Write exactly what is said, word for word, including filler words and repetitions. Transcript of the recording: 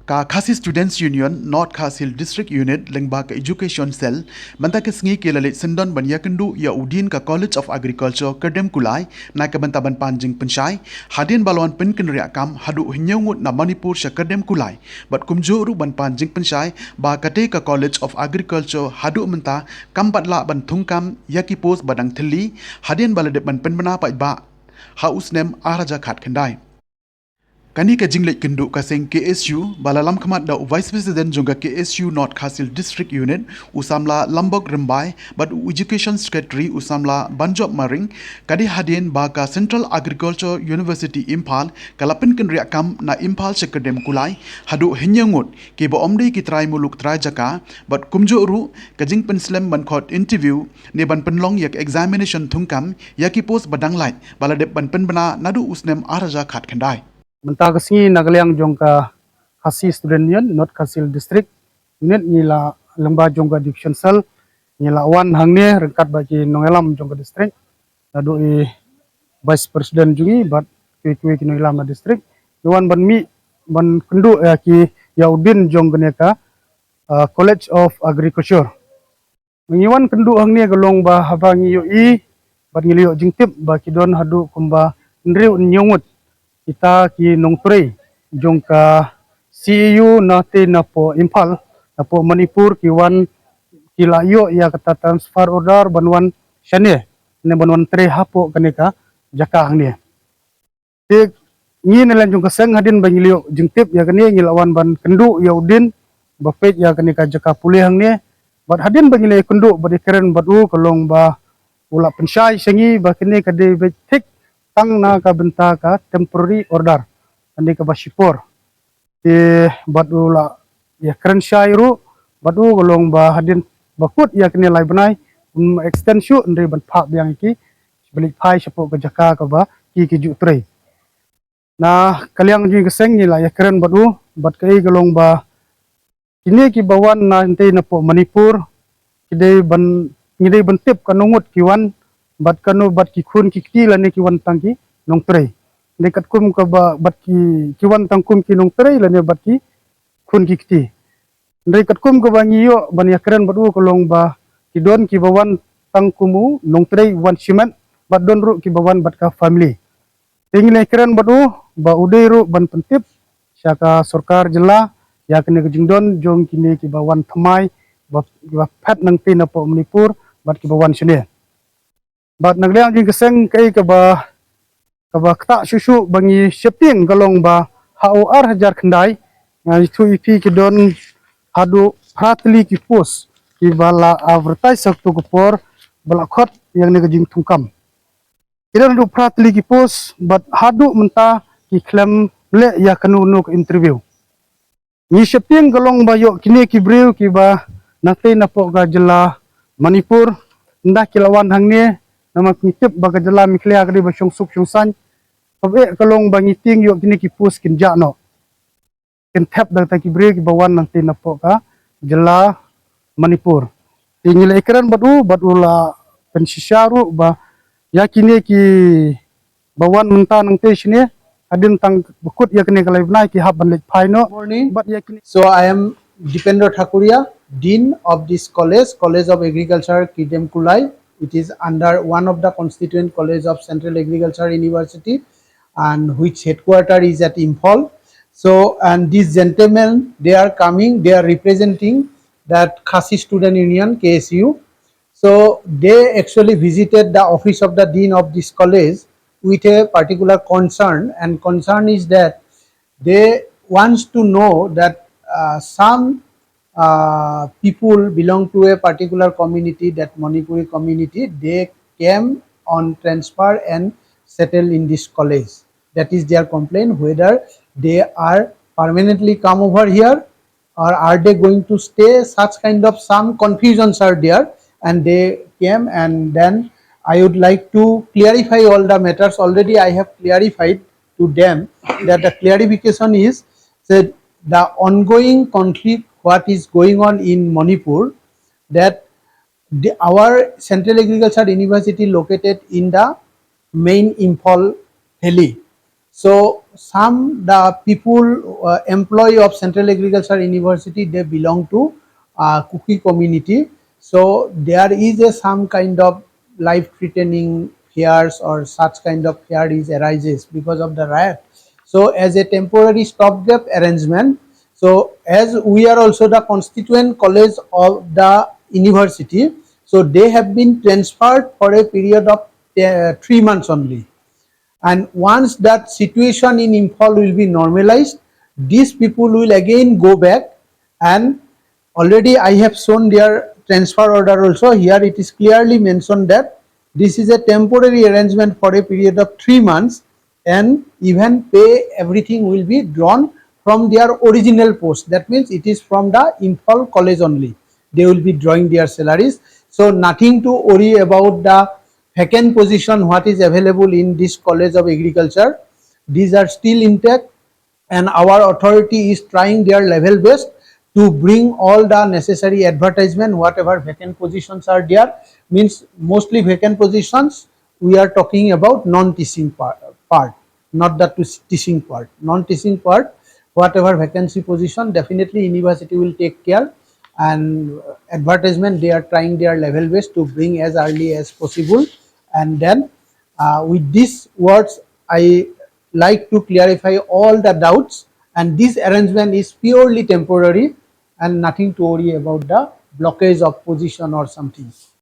Ka Khasi Students Union, North Khasi Hills District Unit, lyngba ka Education Cell, mynta ka sngi ki la leit syndon ban ïakynduh ïa u Dean ka College of Agriculture, Kyrdemkulai, na ka bynta ban pan jingpynshai, hadien ba la wan pynkynriah kam haduh hynñiew ngut na Manipur sha Kyrdemkulai, bad kumjuh ruh ban pan jingpynshai ba katei ka College of Agriculture haduh mynta kam pat lah ban thungkam ïa ki post ba dang thylli, hadien ba la dep ban pynbna paidbah ha u snem ar hajar khatkhyndai. Kane ka jingleit kynduh ka seng K S U ba la lamkhmat da u Vice President jong ka K S U North Khasi Hills District Unit, u samla Lambok Rymbai, bad u Education Secretary, u samla Banjop Maring, ka dei hadien ba ka Central Agriculture University Imphal ka la pynkynriah kam na Imphal sha Kyrdemkulai haduh hynñiew ngut, kiba ym dei ki trai muluk trai jaka, bad kumjuh ruh ka jingpynslem ban khot interview ne ban pynlong ïa ka examination thungkam ïa ki post ba dang lait ba la dep ban pynbna naduh u snem ar hajar khatkhyndai. Mynta ka sngi na ka liang jong ka Khasi Student Union, North Khasi Hills District Unit, ngi la lyngba jong ka Education Cell, ngi la wan hangne ryngkat bad ki nongïalam jong ka district, naduh i Vice President jong ngi bad kiwei kiwei ki nongïalam na district. Ngi wan ban mih ban kynduh ïa ki, ïa u Dean jong kane ka, ah, College of Agriculture. Ngi wan kynduh hangne ka long ba haba ngi ïohi bad ngi la ïoh jingtip ba ki don haduh kumba hynriew hynñiew ngut kita ki nongtrei jong ka C A U na tei napoh Imphal, napoh Manipur, ki wan, ki la ïoh ïa kata transfer order ban wan shane, ne ban wan trei hapoh kane ka jaka hangne. Te ngi na liang jong ka seng hadien ba ngi la ïoh jingtip ïa kane, ngi la wan ban kynduh ïa u Dean ba peit ïa kane ka jaka pule hangne. Bad hadien ba ngi la kynduh bad ïakren bad u, ka long ba u la pynshai sha ngi ba kane ka dei beit thik tang na ka bynta ka temporary order, kane kaba shipor. Te bad u la ïakren shai ruh bad u, ka long ba hadien ba kut ïa kane lai bnai, um extend shuh, hynrei ban phah biang ïa ki ba leit phai shapoh ka jaka kaba ki, ki ju trei. Na ka liang jong ka seng ngi la ïakren bad u, bad kaei ka long ba kine kiba wan na tei napoh Manipur, ki dei ban, ngi dei ban tip kano ngut ki wan, bad kano, bad ki khun ki kti lane ki wan tang ki nongtrei. Dei katkum kaba, bad ki, ki wan tang kum ki nongtrei lane bad ki khun ki kti. Hynrei katkum kaba ngi ïoh ban ïakren bad u, ka long ba ki don kiba wan tang kum u nongtrei, wan shimet, bad don ruh kiba wan bad ka family. Te ngi la ïakren bad u ba u dei ruh ban pyntip sha ka sorkar jylla ïa kane ka jingdon jong kine kiba wan thymmai, ba, ba phet nangtei napoh Manipur bad kiba wan shane. Bad na ka liang jong ka seng kaei kaba, kaba ktah shuh shuh ba ngi sheptieng ka long ba ha u ar hajar khyndai, nga ïathuh ïa phi, ki don haduh phra tylli ki post kiba la advertise ha kato ka por ba la khot ïa kane ka jingthungkam. Ki don haduh phra tylli ki post bad haduh mynta ki khlem leh ïa kano kano ka interview. Ngi sheptieng ka long ba ïoh kine ki briew kiba nangtei napoh ka jylla Manipur, ynda ki la wan hangne, namar ngi tip ba ka jylla Meghalaya ka dei ba shong suk shong saiñ. Kaba eh ka long ba ngi tieng ïoh kine ki post kin jah noh, kin thep da kita ki briew kiba wan nangtei napoh ka jylla Manipur. Te ngi la ïakren bad u, bad u la pynshisha ruh ba ïa kine ki ba wan mynta nangtei shane, hadien tang ba kut ïa kane ka lai bnai ki hap ban leit phai noh. Morning. Bad ïa kine. So I am Dipendra Thakuria, Dean of this college, College of Agriculture, Kyrdemkulai. It is under one of the constituent college of Central Agriculture University, and which headquarter is at Imphal. So, and these gentlemen, they are coming, they are representing that Khasi Student Union, K S U. So they actually visited the office of the dean of this college with a particular concern, and concern is that they wants to know that, uh, some, uh, people belong to a particular community, that Manipuri community, they came on transfer and settle in this college. That is their complaint, whether they are permanently come over here or are they going to stay? Such kind of some confusions are there, and they came, and then I would like to clarify all the matters. Already I have clarified to them that the clarification is that the ongoing conflict, what is going on in Manipur, that the, our Central Agriculture University located in the main Imphal Valley. So some the people uh, employee of Central Agriculture University, they belong to uh, Kuki community. So there is a some kind of life-threatening fears or such kind of fear is arises because of the riot. So as a temporary stopgap arrangement, so as we are also the constituent college of the university, so they have been transferred for a period of uh, three months only. And once that situation in Imphal will be normalized, these people will again go back, and already I have shown their transfer order also. Here it is clearly mentioned that this is a temporary arrangement for a period of three months, and even pay, everything will be drawn from their original post. That means it is from the Imphal college only. They will be drawing their salaries. So nothing to worry about the vacant position what is available in this College of Agriculture. These are still intact, and our authority is trying their level best to bring all the necessary advertisement, whatever vacant positions are there. Means mostly vacant positions, we are talking about non-teaching par- part, not the tus- teaching part. Non-teaching part, whatever vacancy position, definitely university will take care, and advertisement, they are trying their level best to bring as early as possible. And then uh, with these words, I like to clarify all the doubts, and this arrangement is purely temporary and nothing to worry about the blockage of position or something.